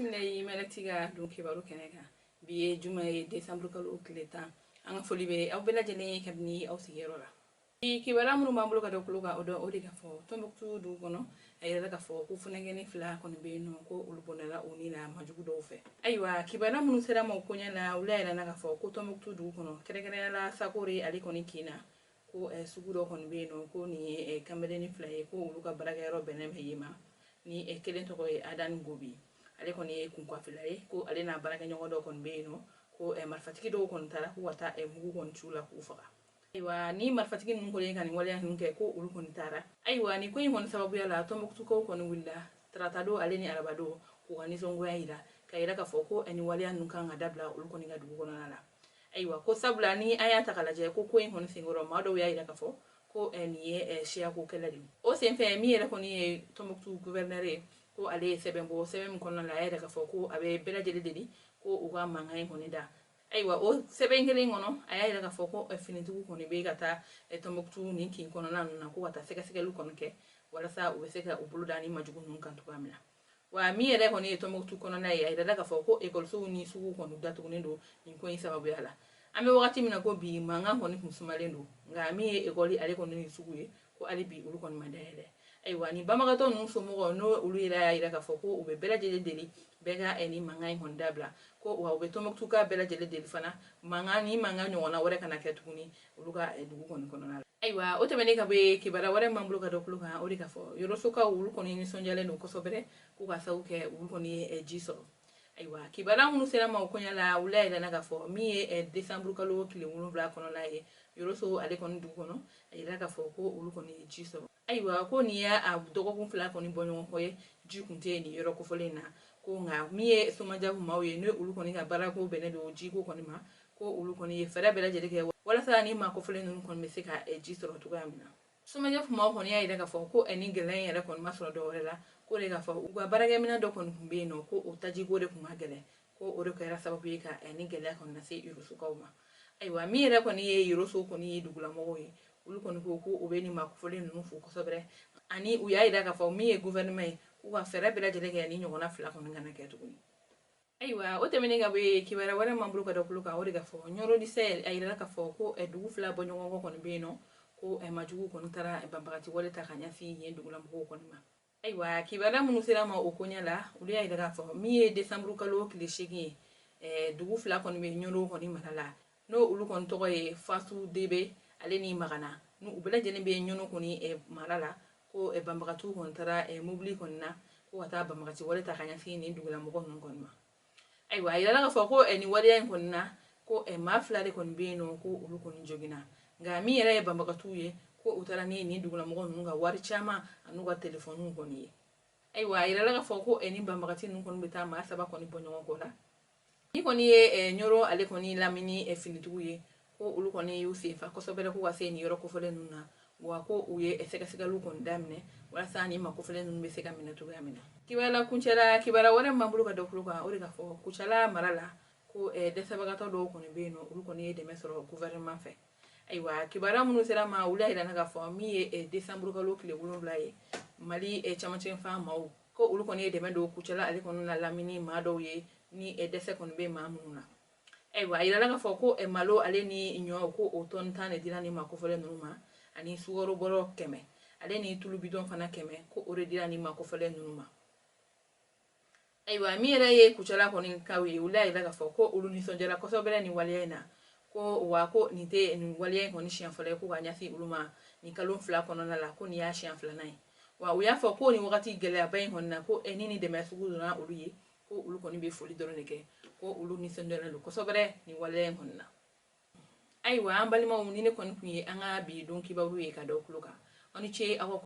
Bisimila Mɛlɛti ka don kibaru kɛnɛ kan. Bi ye juma ye, desanburu kalo tile 10. An ka foli bɛ aw bɛɛ lajɛlen ye kabini aw sigiyɔrɔ la. Bi kibaruya minnu b'an bolo ka da tulo kan, o dɔn o de ka fɔ Tɔnbukutu dugu kɔnɔ, a yɛrɛ ka fɔ ko funankɛnin fila kɔni bɛ yen nɔ, ko olu bɔnɛla u ni la majugu dɔw fɛ. Ayiwa, kibaruya minnu sera ma o koɲɛ la, olu y'a yira k'a fɔ ko Tɔnbukutu dugu kɔnɔ, kɛrɛnkɛrɛnnenya la Sakore ale kɔni kin na, ko sugu dɔ kɔni bɛ yen nɔ, ko nin ye kanberenni fila ye, ko olu ka baarakɛyɔrɔ bɛnnen bɛ yen ma. Ni kelen tɔgɔ ye Adani Gobi, ale kɔni ye kunkwafila ye, ko ale n'a baarakɛɲɔgɔn dɔ kɔni bɛ yen nɔ, ko marifatigi dɔw kɔni taara k'u ka taa mugu kɔni ci u la k'u faga. Ayiwa, ni marifatigi ninnu kɔni ye ka nin waleya ninnu kɛ, ko olu kɔni taara. Ayiwa, nin ko in kɔni sababuya la, Tɔnbukutukaw kɔni wulila taratadon ale ni arabadon k'u ka nisɔngoya yira, ka yira k'a fɔ ko nin waleya ninnu kan ka dabila olu kɔni ka dugu kɔnɔna la. Ayiwa, ko sabula ni an y'a ta k'a lajɛ, ko ko in kɔni senkɔrɔ, maa dɔw y'a yira k'a fɔ ko nin ye siyako kɛlɛ de ye. O senfɛ, min yɛrɛ kɔni ye Tɔnbukutu guvɛrinɛri ye, ko ale ye sɛbɛn bɔ. Sɛbɛn min kɔnɔna la, a y'a yira k'a fɔ ko a bɛ bɛɛ lajɛlen deli ko u ka mankan in kɔni da. Ayiwa, o sɛbɛn kelen kɔnɔ, a y'a yira k'a fɔ ko finitigiw kɔni bɛ ka taa Tɔnbukutu nin kin kɔnɔna ninnu na, ko ka taa sɛgɛsɛgɛliw kɔni kɛ walasa u bɛ se ka u bolo da ni majugu ninnu kan cogoya min na. Wa min yɛrɛ kɔni ye Tɔnbukutu kɔnɔna ye, a yirala k'a fɔ ko ekɔlisow ni suguw kɔni datugunen don nin ko in sababuya la. An bɛ wagati min na ko bi, mankan kɔni kun sumalen don, nka min ye ekɔli ale kɔni ni sugu ye, ko hali bi olu kɔni ma dayɛlɛ. Ayiwa, ni banbagatɔ ninnu somɔgɔw n'o olu yɛrɛ y'a yira k'a fɔ ko u bɛ bɛɛ lajɛlen deli bɛɛ ka nin mankan in kɔni dabila, ko wa u bɛ Tɔnbukutuka bɛɛ lajɛlen deli fana, mankan ni mankan ɲɔgɔnna wɛrɛ kana kɛ tuguni olu ka dugu kɔni kɔnɔna la. Ayiwa, o tɛmɛnen ka bɔ yen, kibaruya wɛrɛ m'an bolo ka da tulo kan, o de ka fɔ Yɔrɔsokaw, olu kɔni nisɔndiyalen don kosɛbɛ k'u ka sababu kɛ olu kɔni ye ji sɔrɔ. Ayiwa, kibaruya minnu sera ma o koɲɛ la, olu y'a yira k'a fɔ min ye desanburu kalo tile 7 kɔnɔna ye, Yɔrɔso ale kɔni dugu kɔnɔ, a yira k'a fɔ ko olu kɔni ye ji sɔrɔ. Ayiwa, ko nin y'a dɔgɔkun 2 kɔni bɔ ɲɔgɔn kɔ ye, ji kun tɛ yen nin yɔrɔ kofɔlen in na. Ko nka min ye Somajabu maaw ye, n'o olu kɔni ka baarako bɛnnen don jiko kɔni ma, ko olu kɔni ye fɛɛrɛ bɛɛ lajɛlen kɛ walasa ni maa kofɔlen ninnu kɔni bɛ se ka ji sɔrɔ cogoya min na. Somajabu maaw kɔni y'a yira k'a fɔ ko nin gɛlɛya in yɛrɛ kɔni ma sɔrɔ dɔwɛrɛ la, ko de k'a fɔ u ka baarakɛminɛn dɔ kɔni tun bɛ yen nɔ, ko o tajiko de tun ka gɛlɛn, ko o de kɛra sababu ye ka nin gɛlɛya kɔni lase Yɔrɔsokaw ma. Ayiwa, min yɛrɛ kɔni ye Yɔrɔso kɔni ye dugulamɔgɔw ye, olu kɔni ko ko u bɛ nin maa kofɔlen ninnu fo kosɛbɛ, ani u y'a yira k'a fɔ min ye gouvernement ye, k'u ka fɛɛrɛ bɛɛ lajɛlen kɛ ni ɲɔgɔnna fila kɔni kana kɛ tuguni. Ayiwa, o tɛmɛnen ka bɔ yen, kibaruya wɛrɛ m'an bolo ka da tulo kan, o de ka fɔ Ɲɔrɔ Disɛ, a yirala k'a fɔ ko dugu fila bɔ ɲɔgɔn kɔ kɔni bɛ yen nɔ, ko majugu kɔni taara banbagati wale ta ka ɲɛsin yen dugulamɔgɔw kɔni ma. Ayiwa, kibaruya minnu sera ma o koɲɛ la, olu y'a yira k'a fɔ min ye desanburu kalo tile 8 ye, dugu fila kɔni bɛ Ɲɔrɔ kɔni mara la, n'o olu kɔni tɔgɔ ye Fasu Debe ale ni Magana, n'u bɛɛ lajɛlen bɛ Ɲɔrɔ kɔni mara la, ko banbagatiw kɔni taara mobili kɔni na ko ka taa banbagati wale ta ka ɲɛsin nin dugulamɔgɔ ninnu kɔni ma. Ayiwa, a yirala k'a fɔ ko nin waleya in kɔni na, ko maa fila de kɔni bɛ yen nɔ, ko olu kɔni joginna, nka min yɛrɛ ye banbagatiw ye, ko u taara ni nin dugulamɔgɔ ninnu ka wari caman an'u ka telefɔniw kɔni ye. Ayiwa, a yirala k'a fɔ ko nin banbagati ninnu kɔni bɛ taa maa 3 kɔni bɔ ɲɔgɔn kɔ la. Ni kɔni ye Ɲɔrɔ ale kɔni lamini finitigiw ye, ko olu kɔni y'u senfa kosɛbɛ k'u ka se nin yɔrɔ kofɔlen ninnu na, wa ko u ye sɛgɛsɛgɛliw kɔni daminɛ walasa nin maa kofɔlen ninnu bɛ se ka minɛ cogoya min na. Kibaruya kuncɛla, kibaruya wɛrɛ m'an bolo ka da tulo kan, o de ka fɔ Kucala mara la, ko dɛsɛbagatɔ dɔw kɔni bɛ yen nɔ, olu kɔni ye dɛmɛ sɔrɔ gouvernement fɛ. Ayiwa, kibaruya minnu sera ma, olu y'a yira k'a fɔ min ye desanburu kalo tile 7 ye, Mali camancɛ fan maaw, ko olu kɔni ye dɛmɛ don Kucala ale kɔni na lamini maa dɔw ye ni dɛsɛ kɔni bɛ maa minnu na. Ayiwa, a yirala k'a fɔ ko malo ale ni ɲɔ, ko o tɔni 10 de dira nin maa kofɔlen ninnu ma, ani sukaro bɔrɔ 100 ale ni tulu bidɔn fana 100, ko o de dira nin maa kofɔlen ninnu ma. Ayiwa, min yɛrɛ ye Kucala kɔni kaw ye, olu y'a yira k'a fɔ ko olu nisɔndiyara kosɛbɛ nin waleya in na, ko wa ko nin tɛ nin waleya in kɔni siɲɛ fɔlɔ ye ko ka ɲɛsin olu ma nin kalo 2 kɔnɔna la, ko nin y'a siɲɛ 2nan ye. Wa u y'a fɔ ko nin wagati gɛlɛyaba in kɔni na, ko ni dɛmɛ sugu donna olu ye, ko olu kɔni bɛ foli dɔrɔn de kɛ, ko olu nisɔndiyalen don kosɛbɛ nin waleya in kɔni na. Ayiwa, an balimaw, ni ne kɔni tun ye an ka bi don kibaru ye ka da tulo kan. Aw ni ce aw ka